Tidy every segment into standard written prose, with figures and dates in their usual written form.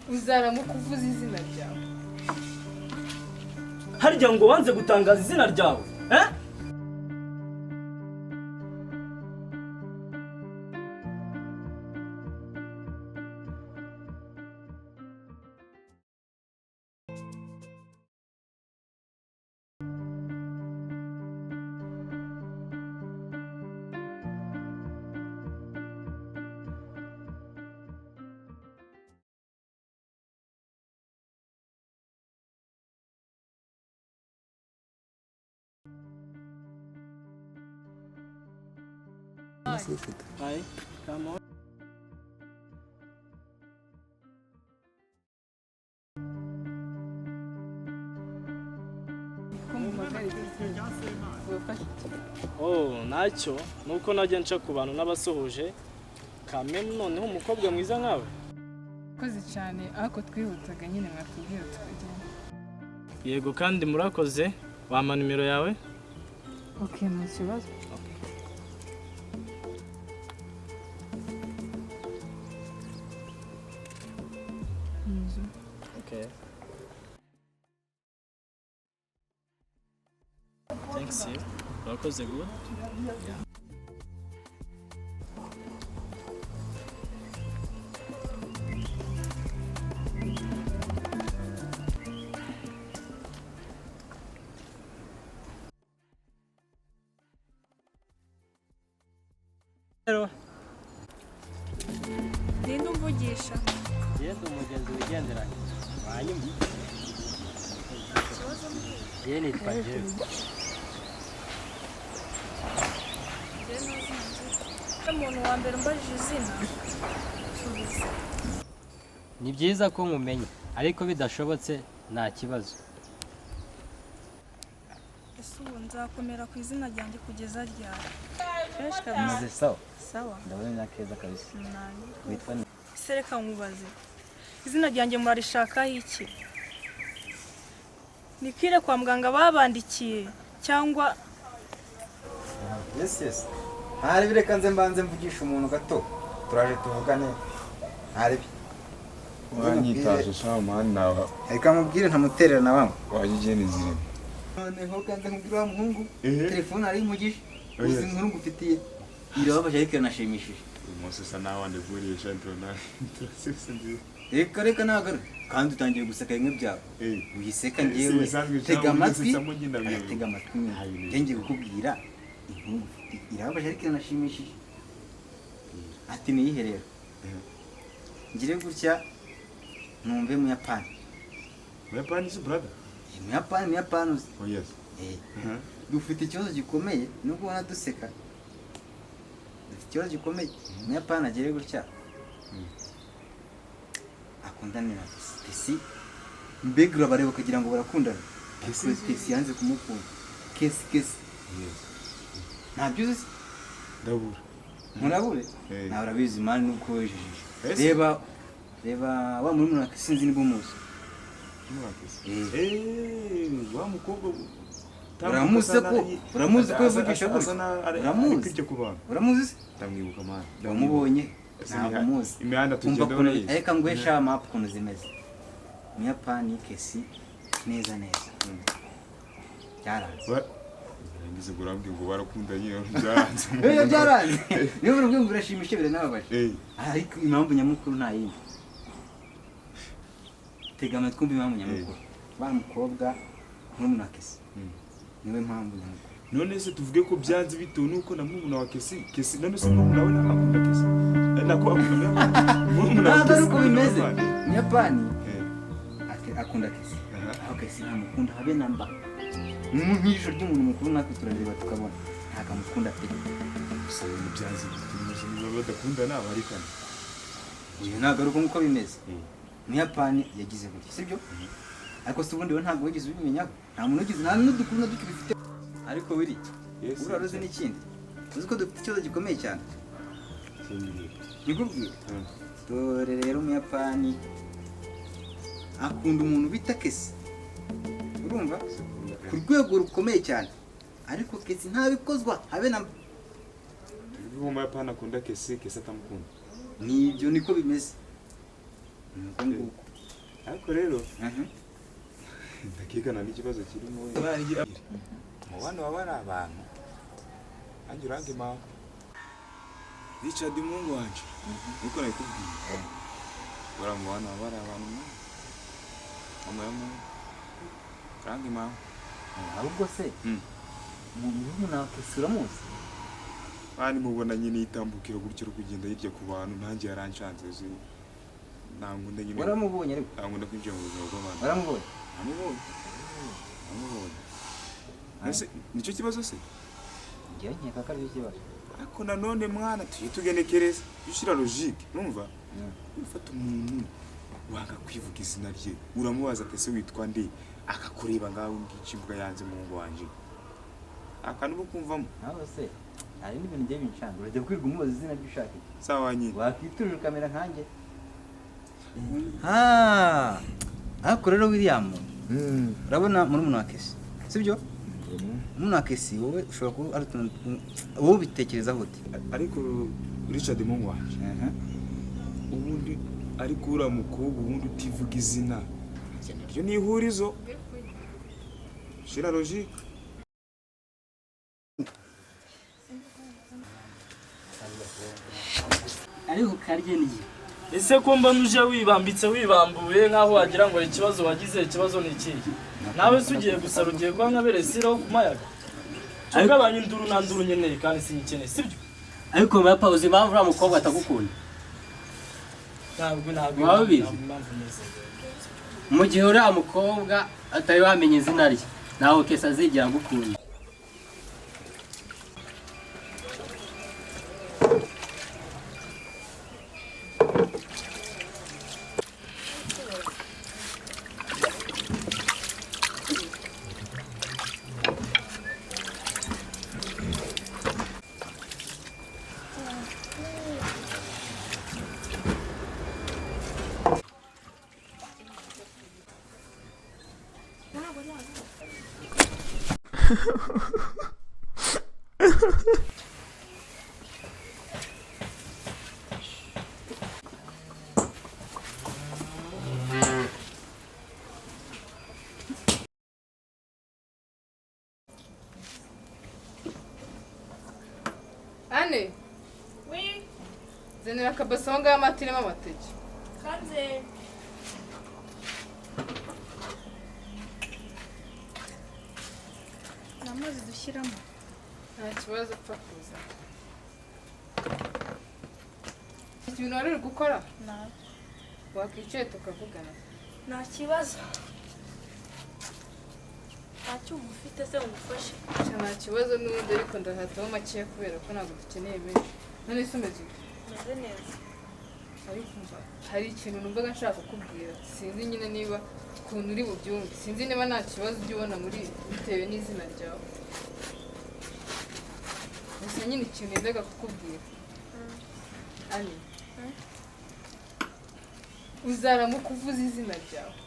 Uzaramuka uvuze izina ryawe. Harya ngo wanze gutangaza izina ryawe? Eh? Hi, come on. Oh, ntacyo nuko najya nca ku bantu n'abasuhuje kameme noneho umukobwa mwiza nkawe. Murakoze cyane ariko twihutaga nyine mwatubwira tukagenda. Yego kandi murakoze, wampa nimero yawe? Okay, nta kibazo. Okay. Thanks you. Urakoze good. Yeah. Hello. Ninde umvugisha? Yenda umugenzi wigenderanye. Hanyuma ye nitwa Jeff. Umuntu wa mbere umbajije izina subiza. Ni byiza ko nkumenya ariko bidashobotse nta kibazo. Ese ubu nzakomera ku izina ryanjye kugeza ryari? Meze sawa. Sawa. Ndabona ni akeza kabisa. Witwa ni? Ese reka nkubaze. Izina ryanjye murarishakaho iki? Nikire kwa muganga babandikiye cyangwa? Yes yes. Ntari reka nze mbanze mvugisha umuntu gato. Turaje tuvugane. Ntari. Wanyitaje sha man nawe. Reka mubwire ntamuterera na bamwe. Wajye zirimo. Noneho kanze nkubwire wa muhungu. Telefone ari mugisha. Uzi inkuru ngufitiye. Irababaje ariko iranashimishije. Uyu munsi usa naho wandeguriye shampiyona. Reka reka nagaruka. Kandi utangiye guseka bimwe byawe. Uyiseka ngewe. Tega amatwi. Tega amatwi. Ngiye kukubwira inkuru ngufitiye. Irababaje ariko iranashimishije. Ati niyihe rero? Ngire gutya numve mu Yapani. Mu Yapani si brother? Mu Yapani, mu Yapani uzi. Oh yes. Dufite ikibazo gikomeye nubwo ubona duseka. Dufite ikibazo gikomeye. Mu Yapani agere gutya. Akundana na Tesi. Mbega urabareba ukagira ngo barakundana. Tesi yanze kumukunda. Kesi kesi. Yes. Ntabyo uzi? Ndabura. Murabure? Nawe urabizi mani nuko wejeje. Reba reba wa muri muraka sinzi nibwo muzi. Wa mukobwa uramuzi ko uramuzi ko yavugisha gutya. Uramuzi. Uramuzi se? Ndamwibuka mani. Ndamubonye. Ntabwo muzi. Imihanda tugenda urayizi. Areka ngwesha map ukuntu zimeze. Mu Yapani kesi neza neza. Byaranze. Ngize urambwira ngo barakundanye byaranze. Oya byaranze. Niyo urambwira ngo urashimishe biranababaje. Ariko impamvu nyamukuru nta yindi. Tega amatwi umve impamvu nyamukuru. Wa mukobwa murumuna wa Kesi. Niwe mpamvu nyamukuru. None se tuvuge ko byanze bitewe nuko na murumuna wa Kesi, Kesi none se murumuna we akunda Kesi. Nako akunda murumuna wa Kesi. Ntabwo bimeze. Mu Yapani akunda Kesi. Aho Kesi ntamukunda habe namba. Nk'ijisho ry'umuntu mukuru natwe turareba tukabona ntabwo amukunda pe. Gusa ibintu byanze niba badakundana barikana. Uyu ntabwo ari uko nguko bimeze. Mu Yapani yagize gutya sibyo? Ariko se ubundi we ntabwo wigeze ubimenyaho. Nta muntu ugize nta n'udukuru na duke bifite. Ariko wiri uraruzi n'ikindi. Uzi ko dufite ikibazo gikomeye cyane. Nikubwira. Dore rero mu Yapani akunda umuntu bita Kesi. Urumva? Ku rwego rukomeye cyane. Ariko Kesi ntabikozwa habe na Tuvuge mu Yapani akunda Kesi, Kesi atamukunda. Nibyo niko bimeze. Nuko nguko. Ariko rero ndakekana n'ikibazo kirimo. Mu bana baba ari abantu nanjye urange mawe Richard muhungu wanje nkuko nabikubwiye, ura mu bana baba ari abantu mama ya mungu urange mawe. Ahubwo se murumuna wa Kesi uramuzi? Bani mubona nyine yitambukira gutyo uri kugenda hirya ku bantu, nanjye yaranshanze zi ntankunda nyine. Waramubonye ariko? Ntankunda kwinjira mu buzima bw'abantu. Waramubonye? Namubonye. Namubonye. Ese nicyo kibazo se? Njyewe nkeka ko aricyo kibazo. Ariko nanone mwana tujye tugenekereza, ushyira logique, numva? Ufata umuntu wanga kwivuga izina rye, uramubaza ati ese witwa nde, akakureba ngaho ngici imbuga yanze muhungu wanje. Akantu uba ukumvamo. Nawe se hari n'ibintu bigiye binshanga, urajya kwirirwa umubaza izina rye ushaka iki? Sawa nyine. Wakwiturira ukamera nkanjye. Ariko rero William, urabona murumuna wa Kesi, sibyo? Murumuna wa Kesi wowe ushobora kuba ari utuntu wowe ubitekerezaho ute? Ariko Richard muhungu wanje, ubundi ariko uriya mukobwa ubundi utivuga izina naryo ni ihurizo. Shira logique. Ariko karye niye. Ese ko mbona uje wibambitse wibambuye nkaho wagira ngo ikibazo wagize ikibazo ni ikihe? Nawe se ugiye gusara ugiye kuba nka beresiraho ku mayaga. Tugabanye induru nta nduru nkeneye kandi sinyikeneye, sibyo? Ariko mapa uzi impamvu uriya mukobwa atagukunda? Ntabwo ntabwo Waba ubizi? impamvu meze. Mu gihe uriya mukobwa atari wamenya izina rye, ntawe Kesi azigera agukunda. Ane? Oui. Zenera akabaso aho ngaho amata irimo amateke. Kanze. Ni amazi dushyiramo. Nta kibazo upfa kuza. Ikintu wari uri gukora? Nabi. Wakwicaye tukavugana. Nta kibazo. Nta cyuma ufite se ngufashe? Nta kibazo n'ubundi ariko ndahataho makeya kubera ko ntabwo dukeneye menshi. None se umeze ute? Meze neza. Ariko hari ikintu numvaga nshaka kukubwira. Sinzi nyine niba ukuntu uri bubyumve. Sinzi niba nta kibazo ujya ubona muri bitewe n'izina ryawe. Gusa nyine ikintu nendaga kukubwira. Ani. Uzaramuka uvuze izina ryawe.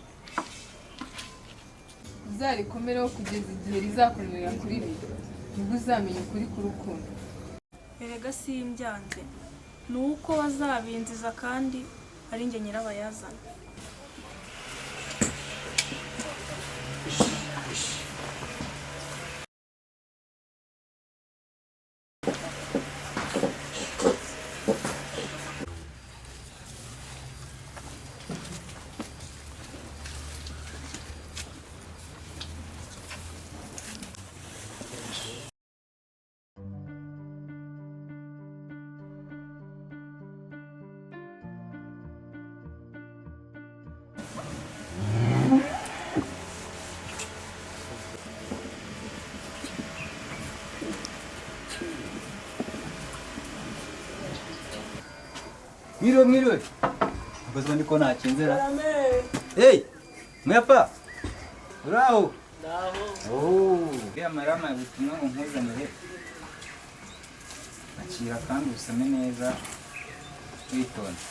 Uzarikomereho kugeza igihe rizakunanira kuririmba. Nibwo uzamenya ukuri k'urukundo. Erega simbyanze. Ni uko bazabinziza kandi ari njye nyirabayazana. Mwiriwe mwiriwe. Ubwo ndiko nakinzera. Hey, muyapa. Uraho. Ndaho. Oh, ya marama ubutumwa ngo nkuzanire. Akira kandi usome neza witonze.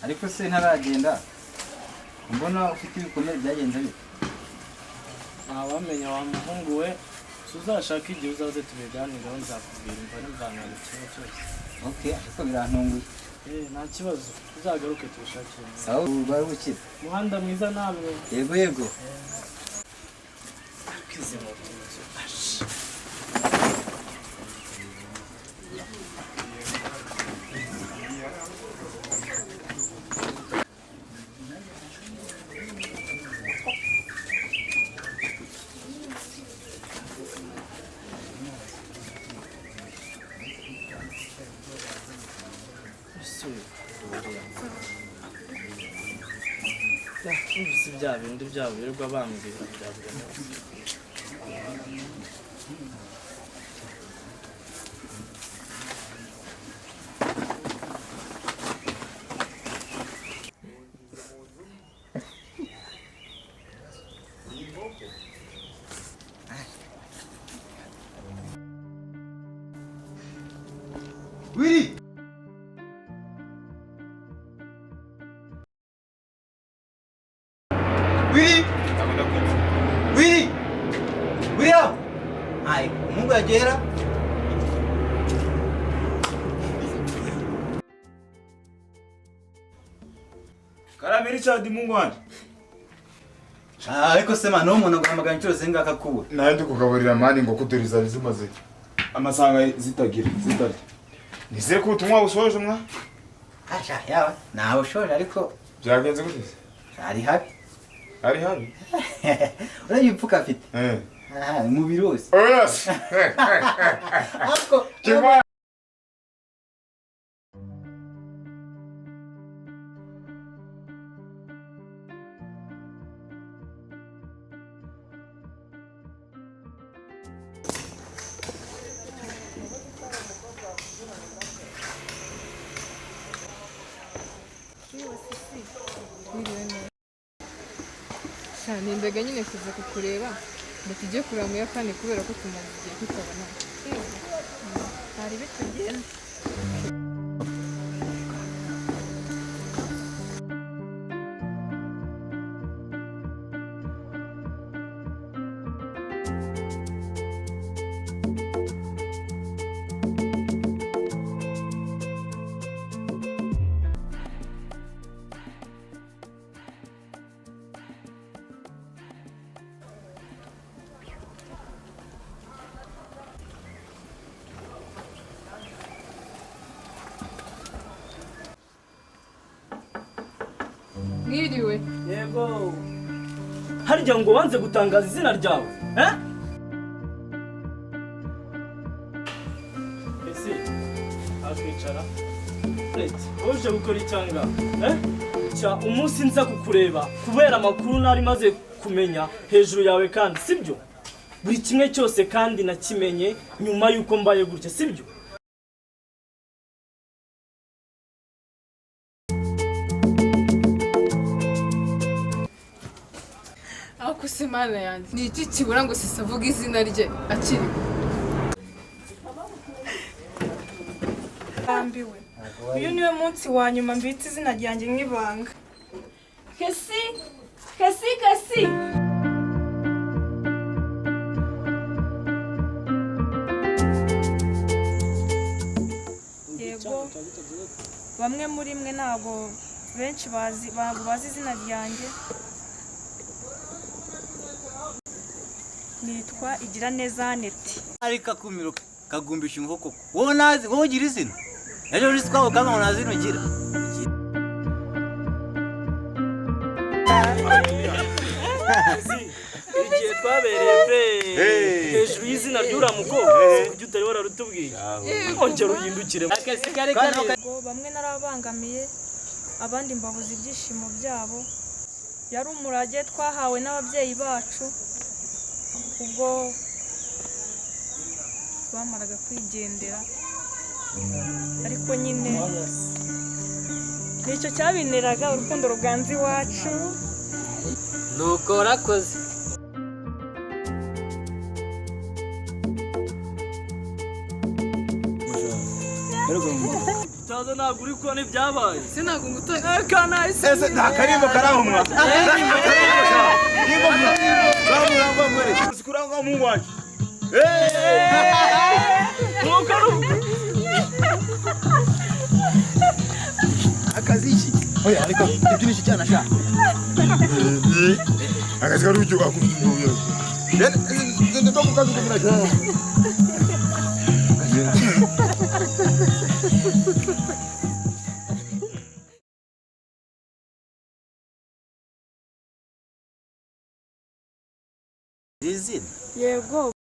Ariko se ntaragenda. Mbona ufite ibikomere byagenze bite? Ntawamenya wa muhungu we, uzashaka igihe uzaze tubiganireho nzakubwira imva n'imvano ikintu cyose. Okay, ariko birantunguye. Nta kibazo, uzagaruke tubishakire. Sawa, bari gukira. Umuhanda mwiza namwe. Yego yego. Izi moto nazo, ashi. Ese si bya bindi byabo birirwa bambwira bya buri munsi. Willy! Willy! Willy! William! Ai, umuhungu yagera. Karame Richard, mungu wanje. Ah, ariko se man, umuntu aguhamagara inshuro zingahe akakubura? Nawe ndi kugaburira mani ngo kudori zari zimaze amasanga zitagira zitarya. Nizere ko ubutumwa busoje mwa. Asha, yawe. Ntawe ushoje ariko Byagenze gute se? ari habi. Ari habi? Urabye ibipfuka afite. Ah, umubiri wose. Oh yes. Ariko Kimwa. Wiriwe neza. Sha, nendaga nyine kuza kukureba ngo tujye kureba mu Buyapani kubera ko tumaze igihe tutabonana. Hari bitugenda. Mwiriwe. Yego. Harya ngo wanze gutangaza izina ryawe? Eh? Ese akwicara. Uje gukora icyanga? Eh? Cya umunsi nza kukureba kubera amakuru nari maze kumenya hejuru yawe kandi sibyo? Buri kimwe cyose kandi nakimenye nyuma yuko mbaye gutya sibyo? Ariko se Mana yanjye, ni iki kibura ngo Sisi avuge izina rye akiriho? Rambiwe. Uyu niwe munsi wa nyuma mbitse izina ryanjye nk'ibanga. Kesi, Kesi, Kesi. Yego, bamwe muri mwe ntabwo benshi bazi, ntabwo bazi izina ryanjye. Nitwa Igiraneza Aneti. Ariko akumiro kagumbisha inkoko koko. Wowe nazi, wowe ugira izina. Ejo uri twabo kandi ngo nta zina ugira. Igihe twabereye pe hejuru y'izina ry'uriya mukobwa, kuki utari wararutubwiye? Ongera uhindukire. Akesi kare kare. Ubwo bamwe narabangamiye, abandi mbabuza ibyishimo byabo. Yari umurage twahawe n'ababyeyi bacu ubwo bamaraga kwigendera, ariko nyine nicyo cyabineraga urukundo ruganza iwacu. Nuko warakoze. Utaza ntabwo uri kubona ibyabaye. Sinabwo ngutoye. Ese nta karimbo karahumwa. Kurangwa mungu wanje. Nuko ari uko. Akaziki. Oya, ariko ibyo ni cyana sha. Akazi kari ujya akubita. Nende kazi kumira. Izina. Yego.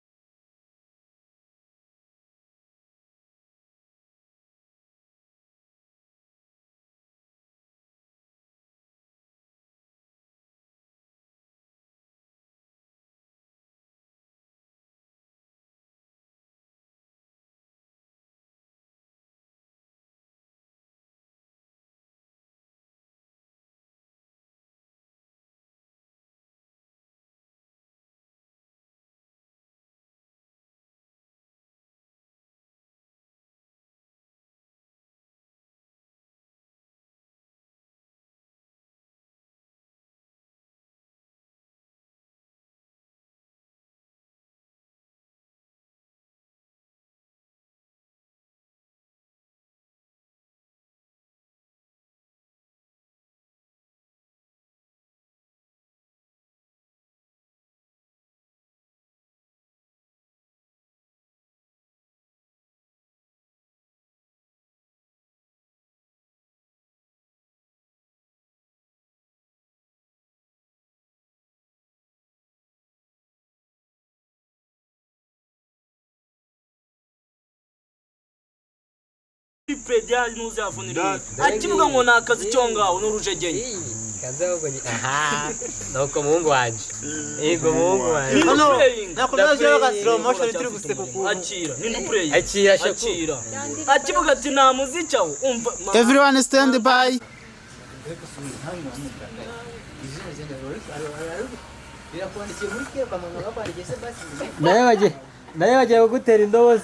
Pedia ntuzavunira akivuga ngo ni akazi cyo ngaho n'urujegenye. Aha, nuko muhungu wanje. Yego muhungu wanje. Nakomeje slow motion turi guseka ukuntu. Akira, ni playing. Akira shaku. Akira. Akivuga ati nta muziki aho umva. Everyone stand by. Naye bagiye kugutera indobo se.